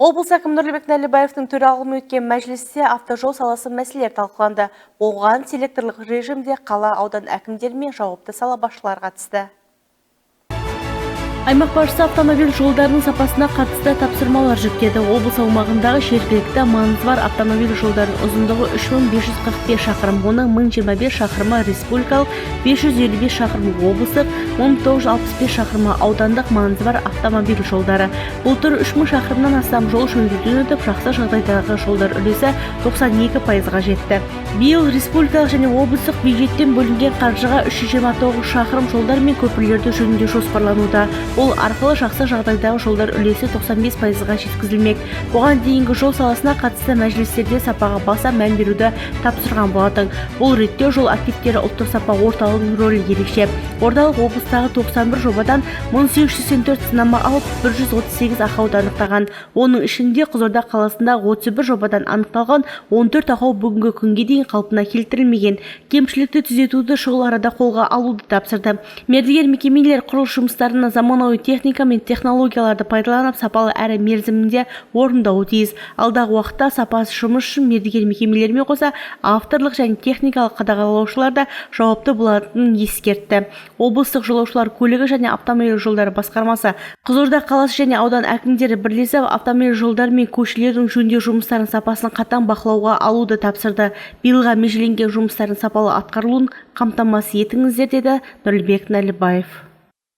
Облыс әкімі Нұрлыбек Нәлібаевтың төрағалығымен өткен мәжілісте автожол саласы мәселелері талқыланды. Оған селекторлық режимде қала, аудан әкімдері мен жауапты сала басшылары қатысты. Аймақ басшысы автомобиль жолдарының сапасына қатысты тапсырмалар жүктеді. Облыс аумағындағы жергілікті маңызы бар автомобиль жолдарының ұзындығы 3545 шақырым, оның 1025 шақырымы республикалық, 555 шақырымы облыстық, 1965 шақырымы аудандық маңызы бар автомобиль жолдары. Былтыр 3000 шақырымнан астам жол жөндеуден өтіп, жақсы жағдайдағы жолдар үлесі 92 пайызға жетті. Биыл республикалық және облыстық бюджеттен бөлінген қаржыға 329 шақырым жолдар мен көпірлерді жөндеу жоспарлануда. Ол арқылы жақсы жағдайдағы жолдар үлесі 95 пайызға жеткізілмек. Бұған дейінгі жол саласына қатысты мәжілістерде сапаға баса мән беруді тапсырған болатын. Бұл ретте Жол активтері ұлттық сапа орталығының рөлі ерекше. Орталық облыстағы 91 жобадан 1884 сынама алып, 138 ақауды анықтаған. Оның ішінде Қызылорда қаласында 31 жобадан анықталған 14 ақау бүгінгі күнге дейін қалпына келтірілмеген. Кемшілікті түзетуді шұғыл арада қолға алуды тапсырды. Мердігер мекемелер құрылыс жұмыстарына заманауи техника мен технологияларды пайдаланып, сапалы әрі мерзімінде орындауы тиіс. Алдағы уақытта сапасыз жұмыс үшін мердігер мекемелермен қоса авторлық және техникалық қадағалаушылар да жауапты болатынын ескертті. Облыстық жолаушылар көлігі және автомобиль жолдары басқармасы, Қызылорда қаласы және аудан әкімдері бірлесіп автомобиль жолдары мен көшелердің жөндеу жұмыстарының сапасын қатаң бақылауға алуды тапсырды. Биылға межеленген жұмыстардың сапалы атқарылуын қамтамасыз етіңіздер, деді Нұрлыбек Нәлібаев.